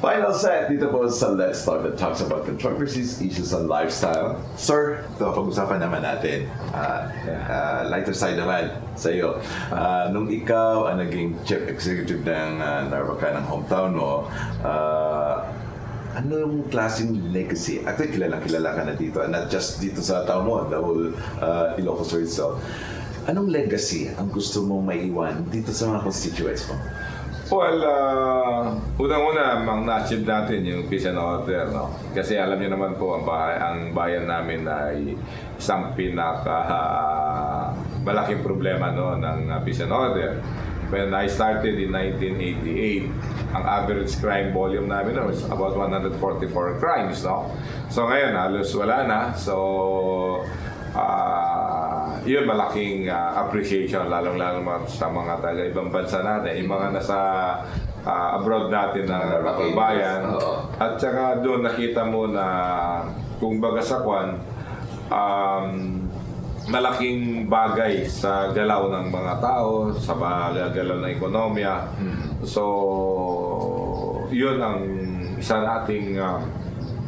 Final set dito po sa Let's Talk that talks about controversies, issues, and lifestyle. Sir, ito pag-usapan naman natin. Lighter side naman sa iyo. Nung ikaw ang naging chief executive ng Narvacan, ng hometown mo, ano yung klaseng legacy? Actually, kilala ka na dito. And not just dito sa town mo, the whole Ilocos itself. Anong legacy ang gusto mong maiwan dito sa mga constituents mo? Well, unang-una, na-achieve natin yung peace and order, no? Kasi alam niyo naman po, ang bayan namin ay isang malaking problema noon ng peace and order. When I started in 1988, ang average crime volume namin was about 144 crimes, no? So ngayon, halos wala na. So, yun, malaking appreciation, lalong-lalo sa mga taga-ibang bansa natin, yung mga nasa abroad natin na kababayan. At saka doon nakita mo na kung baga sa kwan, malaking bagay sa galaw ng mga tao, sa galaw ng ekonomiya. So, yun ang isa nating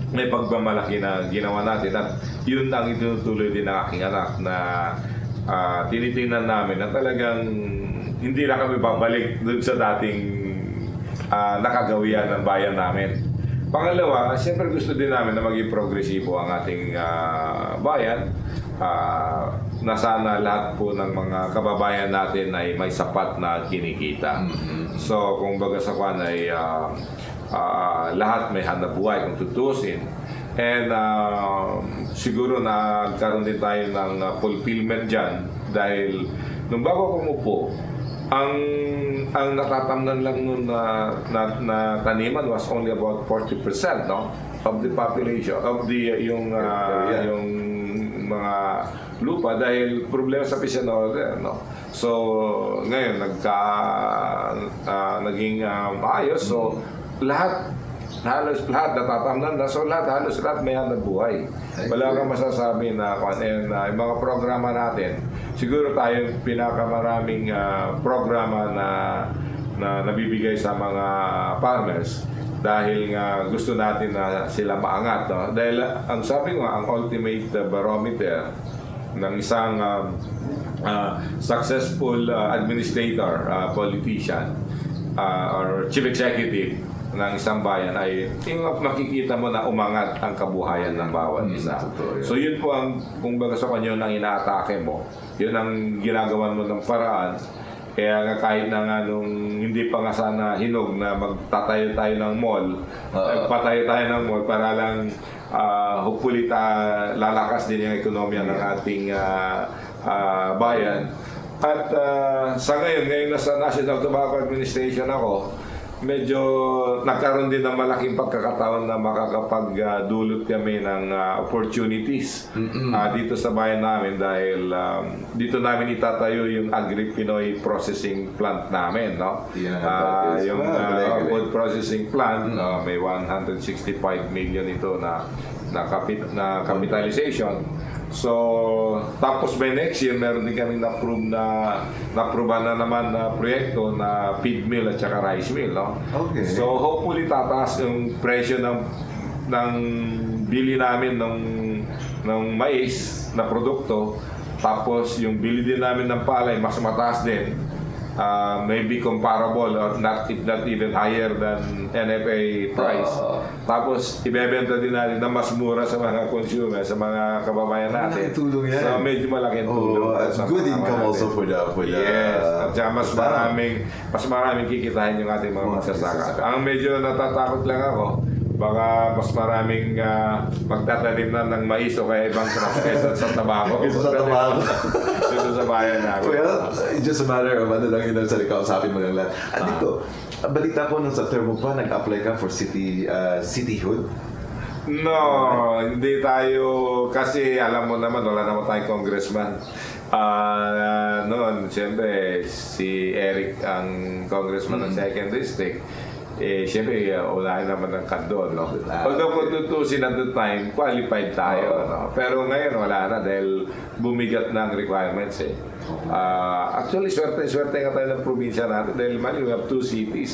may pagmamalaki na ginawa natin, at yun ang itinutuloy din ng aking anak na tinitingnan namin na talagang hindi na kami babalik dun sa dating nakagawian ng bayan namin. Pangalawa, siyempre gusto din namin na maging progresibo ang ating bayan, na sana lahat po ng mga kababayan natin ay may sapat na kinikita. So kung baga sa kwan ay lahat may hanap buhay kung tutusin. And siguro nagkaroon din tayo ng fulfillment dyan dahil nung bago kumupo, ang natatamnan lang nun na taniman was only about 40%, no, of the population, of the yung mga lupa dahil problema sa peace and order, no. So ngayon naging ayos, so halos lahat natatamnan na, so halos lahat may hanap buhay. Wala kang masasabi na yung mga programa natin, siguro tayo pinakamaraming programa na nabibigay sa mga farmers dahil nga gusto natin na sila maangat, no? Dahil ang sabi ko, ang ultimate barometer ng isang successful administrator, politician, or chief executive ng isang bayan ay yung makikita mo na umangat ang kabuhayan ng bawat isa. So yun po ang, kung baga sa kanya ang inaatake mo, yun ang ginagawan mo ng paraan. Kaya nga kahit na nga nung hindi pa nga sana hinog na magtatayo tayo ng mall, nagpatayo tayo ng mall para lang hopefully lalakas din yung ekonomiya ng ating bayan. At sa ngayon nasa National Tobacco Administration ako, medyo nagkaroon din ng malaking pagkakataon na makakapagdulot kami ng opportunities dito sa bayan namin dahil dito namin itatayo yung Agri-Pinoy Processing Plant namin, no? Yung food processing plant, may 165 million ito na capitalization. So, tapos by next year, meron din kami na-approve na naman na proyekto na feed mill at saka rice mill, no? Okay. So, hopefully tataas yung presyo ng bili namin ng mais na produkto. Tapos, yung bili din namin ng palay, mas mataas din. Maybe comparable or if not even higher than NFA price. Tapos ibebenta din natin na mas mura sa mga consumer, sa mga kababayan natin. Tulong yan. So medyo malaking tulong. Good income also for the yes. At saka mas maraming kikitain yung ating mga magsasaka. Ang medyo natatakot lang ako, baka mas maraming magtatanim na ng mais o kaya ibang crops kaysa sa tabako. Kaysa sa tabako. Dito sa bayan namin. Well, it's just a matter of ano lang yun sa kausapin mo lang lahat. Dito, balita ko nung sa term mo pa, nag-apply ka for cityhood? No, hindi tayo, kasi alam mo naman, wala naman tayong congressman. Noon, siyempre, si Eric ang congressman ng 2nd District. Siyempre, unahin naman ng kandon, no? Although kung tutusin at the time, qualified tayo, no? Pero ngayon, wala na dahil bumigat na ang requirements, eh. Actually, swerte nga tayo ng probinsya natin dahil mali, we have 2 cities.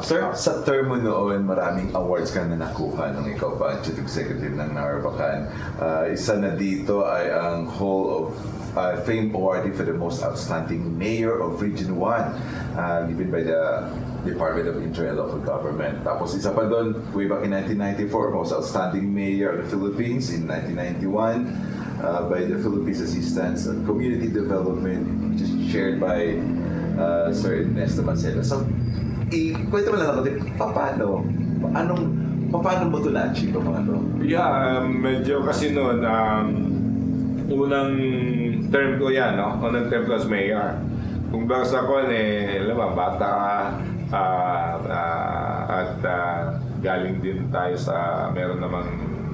Sir, sa term mo noon, maraming awards ka na nakuha nung ikaw pa ang Chief Executive ng Narvacan. Isa na dito ay ang Hall of Fame Awardee for the Most Outstanding Mayor of Region 1, given by the Department of Interior and Local Government. Tapos isa pa doon, way back in 1994, Most Outstanding Mayor of the Philippines in 1991. By the Philippines Assistance and Community Development, which is shared by Sir Ernesto Marcelo. So, kwento mo lang ako, paano mo ito na-achieve ang mga ito? Yeah, medyo kasi noon, unang term ko yan, no? Unang term ko as mayor. Kung basta ko, alam mo, bata ka, at galing din tayo sa, meron namang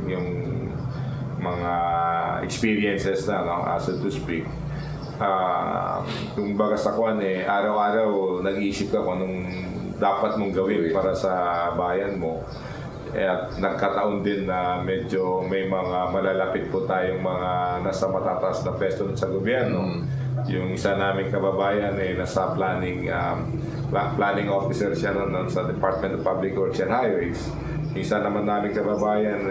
yung mga experiences na, no, so to speak. Kung baga sa kwan, araw-araw nag-iisip ka kung anong dapat mong gawin para sa bayan mo. At nagkataon din na medyo may mga malalapit po tayong mga nasa matataas na pwesto sa gobyerno. Yung isa naming kababayan nasa planning officer siya noon sa Department of Public Works and Highways. Yung isa naman naming kababayan,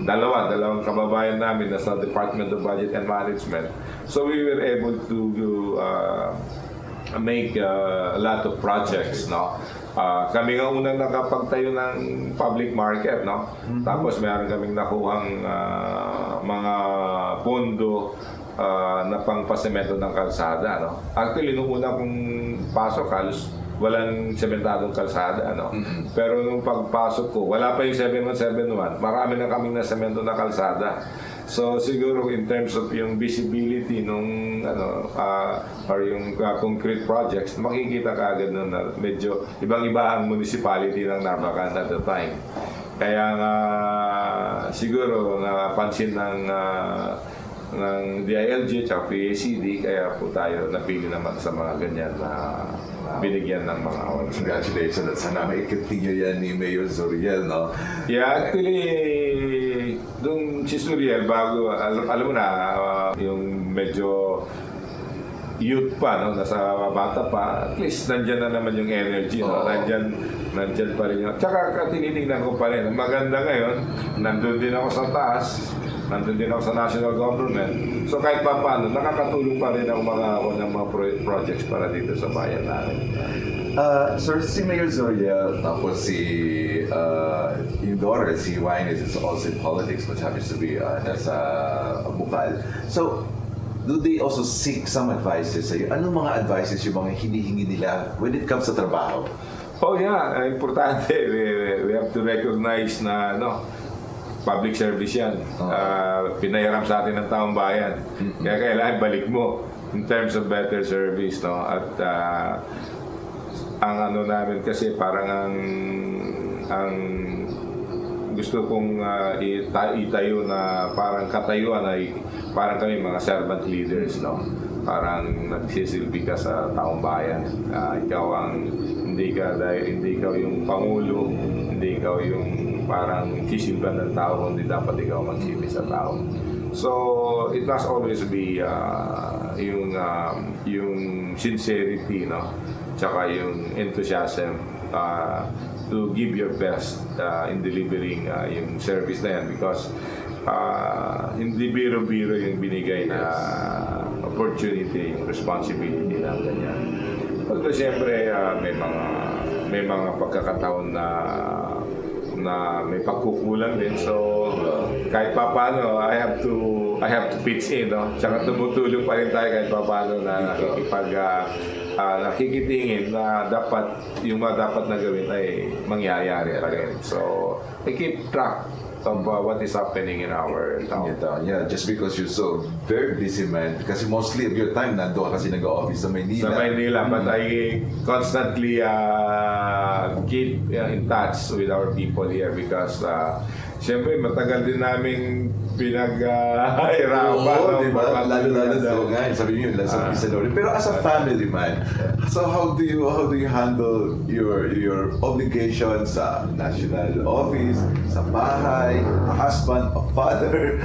dalawang kababayan namin nasa Department of Budget and Management. So we were able to make a lot of projects, no? Kami nga unang nakapagtayo ng public market, no? Tapos meron kaming nakuhang mga pondo na pangpasemento ng kalsada, no? Actually, nung una kong pasok, halos walang sementadong kalsada, ano. Pero nung pagpasok ko, wala pa yung 7171, marami na kaming na semento na kalsada. So siguro in terms of yung visibility nung or yung concrete projects, makikita ka agad nun na medyo ibang-iba ang municipality ng Narvacan at the time. Kaya nga siguro napansin ng DILG at PACD, kaya po tayo napili naman sa mga ganyan na binigyan ng mga awards. Congratulations at sana may continue yan ni Mayor Zuriel, no? Yeah, actually, dung si Zuriel, bago, alam mo na, yung medyo youth pa, no? Nasa bata pa, at least nandyan na naman yung energy, no? Nandyan pa rin yun. Tsaka tinitingnan ko pa rin, maganda ngayon, nandun din ako sa taas, nandun din ako sa national government. So kahit pa paano, nakakatulong pa rin ako ng mga projects para dito sa bayan natin. Sir, si Mayor Zuriel, tapos yung daughter, si Wines, is also in politics, which happens to be nasa Bukal. So, do they also seek some advices sa'yo? Anong mga advices yung mga hinihingi nila when it comes sa trabaho? Oh yeah, importante. We have to recognize na, public service yan. Pinahiram sa atin ng taong bayan. Kaya kailangan balik mo in terms of better service, no? At ang namin kasi parang ang gusto kong itayo na parang katayuan ay parang kami mga servant leaders, no? Parang nagsisilbi ka sa taong bayan. Hindi ikaw yung pangulo, hindi ikaw yung parang sisilban ng tao, hindi dapat ikaw magsilbi sa tao. So it must always be yung sincerity, no? Tsaka yung enthusiasm to give your best in delivering yung service na yan, because hindi biro-biro yung binigay na opportunity, yung responsibility na ganyan. Pero siyempre may mga pagkakataon na may pagkukulang din, so kahit paano I have to pitch in, no? Tsaka tumutulong pa rin tayo kahit paano na nakikitingin na dapat yung mga dapat na gawin ay mangyayari pa rin. So I keep track of what is happening in our town. Yeah, just because you're so very busy, man. Kasi mostly of your time nandoon ka kasi nag-office sa Maynila. Sa Maynila, but I constantly keep in touch with our people here because siyempre matagal din naming Oo, diba? Lalo-lalo so nga, sabi niyo, sa Isadore. Pero as a family man, so how do you handle your obligations sa national office, sa bahay, a husband, a father?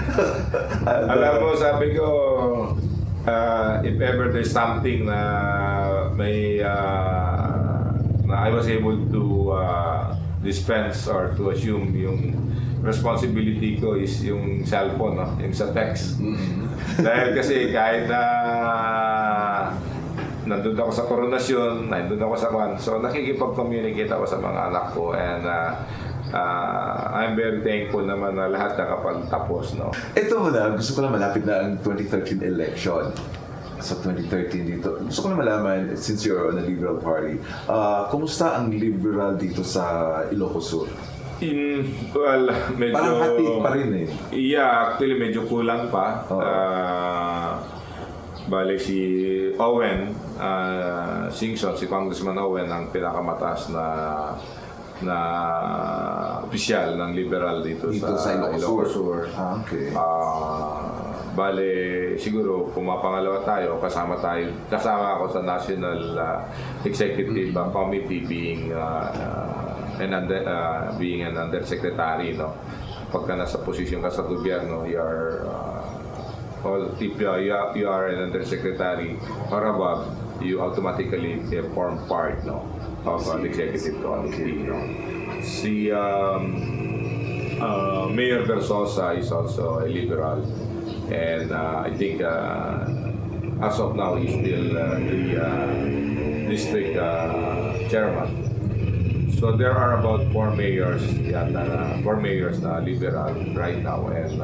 Alam mo, sabi ko, if ever there's something na may na I was able to dispense or to assume yung responsibility ko is yung cellphone, no? Yung sa text. Dahil kasi kahit na nandun ako sa koronasyon, nandun ako sa kwan, so nakikipag-communicate ako sa mga anak ko, and I'm very thankful naman na lahat nakapagtapos, no? Ito muna, gusto ko lang malapit na ang 2013 election. Sa 2013 dito, gusto ko na malaman, since you're on the Liberal Party, kumusta ang Liberal dito sa Ilocos Sur? Well, medyo... Parang hati pa rin eh. Yeah, actually medyo kulang pa. Bale si Owen, Singson, si Congressman Owen, ang pinakamataas na opisyal ng Liberal dito sa Ilocos Sur. Okay. Bale, siguro pumapangalawa tayo, kasama ako sa National Executive Committee being an undersecretary, no? Pagka nasa posisyon ka sa gobyerno, you are you are an undersecretary or above, you automatically form part, no, of the executive committee, no? Si Mayor Versosa is also a liberal, and I think as of now he's still the district chairman. So there are about 4 mayors na liberal right now, and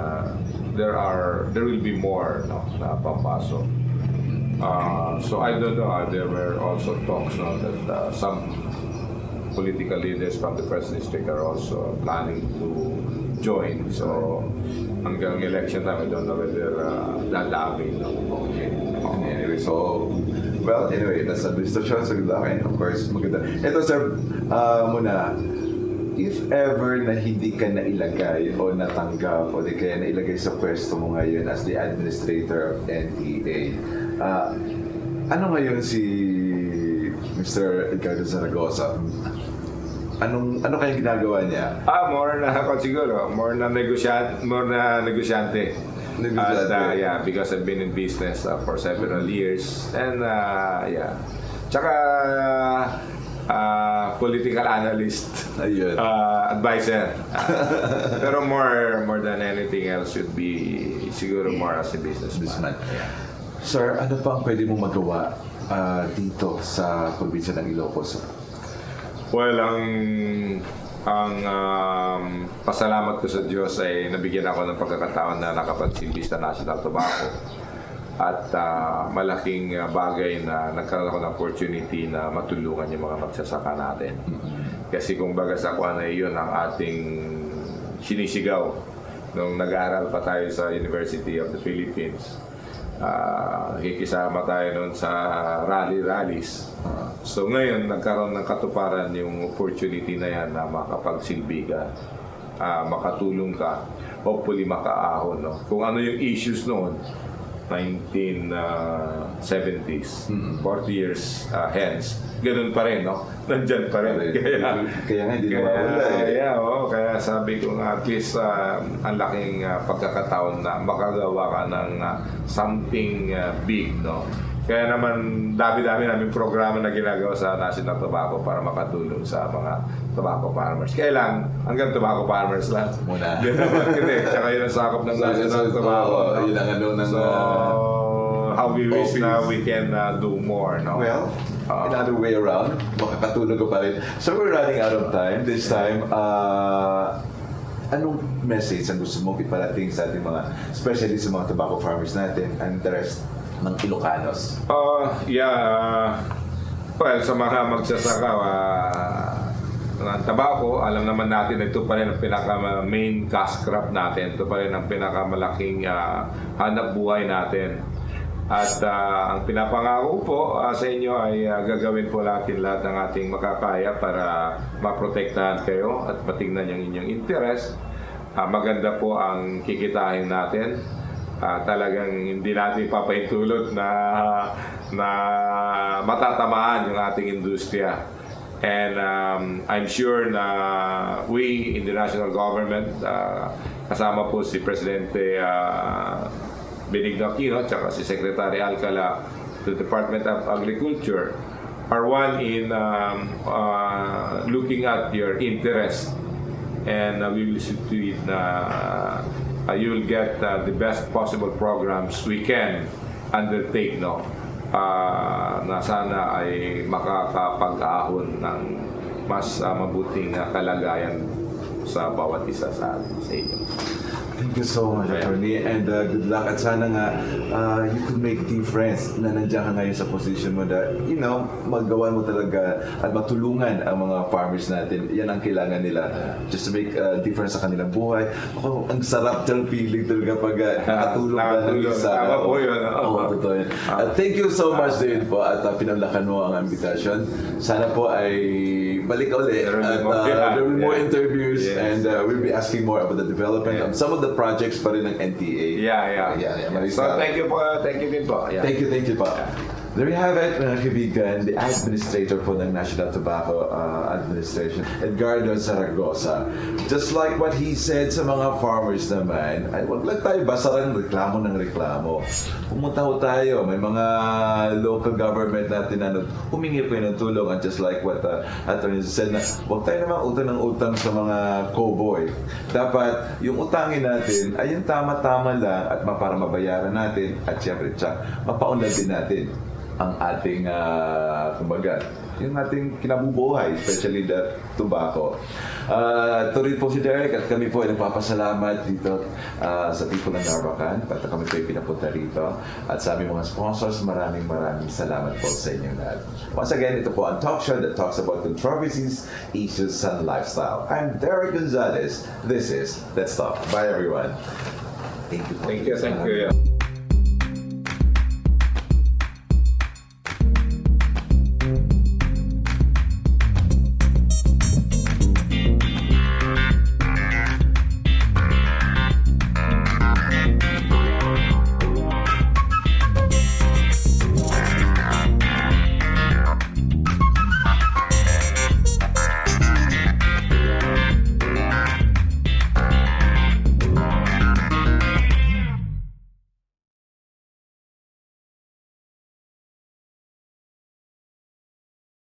there will be more, no, na papasok. So I don't know, there were also talks, no, that some political leaders from the first district are also planning to join. So hanggang election time, I don't know whether dadami, no. Anyway, so anyway, that's administration, so good luck, and of course, maganda. Ito sir, muna, if ever na hindi ka nailagay o natanggap o di kaya nailagay sa pwesto mo ngayon as the administrator of NEA, ano ngayon si Mr. Edgardo Zaragoza? Ano kayang ginagawa niya? More na negosyante. At, yeah, because I've been in business for several years, and yeah. Tsaka political analyst, advisor. Pero more than anything else should be siguro more as a businessman. Yeah. Sir, ano pa ang pwede mong magawa dito sa probinsya ng Ilocos? Well, ang pasalamat ko sa Diyos ay nabigyan ako ng pagkakataon na nakapagsilbi sa National Tobacco, at malaking bagay na nagkaroon ako ng opportunity na matulungan yung mga magsasaka natin. Kasi kung baga sa kuwan ay yun ang ating sinisigaw nung nag-aaral pa tayo sa University of the Philippines. Kikisama tayo noon sa rallies. So ngayon, nagkaroon ng katuparan yung opportunity na yan na makapagsilbi ka, makatulong ka, hopefully makaahon, no? Kung ano yung issues noon, 1970s, 40 years hence, ganun pa rin, no? Nandyan pa rin. Kaya nga, hindi nawawala. Kaya sabi ko nga, at least ang laking pagkakataon na makagawa ka ng something big, no? Kaya naman, dami-dami namin programa na ginagawa sa National Tobacco para makatulong sa mga tobacco farmers. Kailan, hanggang tobacco farmers lang. Muna. Yan naman kasi, tsaka yun ang sakop ng National Tobacco. Yun ang ano ng... So, how we wish na we can do more, no? Well, another way around, makakatulong ko pa rin. So we're running out of time. This time, anong message ang gusto mong iparating sa ating mga, especially sa mga tobacco farmers natin and the rest ng Ilocanos? Well, sa mga magsasaka ng tabako, alam naman natin ito pa rin ang pinaka-main cash crop natin. Ito pa rin ang pinakamalaking hanap buhay natin. At ang pinapangako po sa inyo ay gagawin po natin lahat ng ating makakaya para maprotektahan kayo at patignan yung inyong interest. Maganda po ang kikitain natin. Talagang hindi natin papahintulot na matatamaan yung ating industriya. And I'm sure na we in the national government, kasama po si Presidente Benigno Aquino, tsaka si Secretary Alcala to the Department of Agriculture, are one in looking at your interest, and we will see to it na you will get the best possible programs we can undertake, no? Na sana ay makakapag-ahon ng mas mabuting kalagayan sa bawat isa sa inyo. Thank you so much, Attorney, and good luck. At sana nga, you could make team friends na nandiyan ka ngayon sa position mo na, magawa mo talaga at matulungan ang mga farmers natin. Yan ang kailangan nila just to make a difference sa kanilang buhay. Ako, ang sarap ng feeling talaga pag nakatulong ka ng isa. Tama po yun. Oo, totoo yun. Thank you so much din po at pinamlakan mo ang invitation. Sana po ay balik ulit at there will be more interviews, and we'll be asking more about the development of some of the projects pa rin ng NTA. Yeah. So thank you din po. Yeah. Thank you po. There you have it, mga kaibigan, the administrator po ng National Tobacco Administration, Edgardo Zaragoza. Just like what he said sa mga farmers naman, ay wag lang tayo basta rin reklamo ng reklamo. Pumunta ho tayo, may mga local government natin na humingi po ng tulong, and just like what Attorney said, na wag tayo naman utang ng utang sa mga cowboy. Dapat yung utangin natin ay yung tama-tama lang at para mabayaran natin, at syempre mapaunlad din natin ang ating kumbaga, yung ating kinabubuhay, especially the tobacco. Ito rin po si Derek at kami po ay nagpapasalamat dito sa people ng Narvacan at kami po ay pinapunta rito. At sa aming mga sponsors, maraming salamat po sa inyo lahat. Once again, ito po ang talk show that talks about controversies, issues, and lifestyle. I'm Derek Gonzalez. This is Let's Talk. Bye everyone. Thank you. Thank you.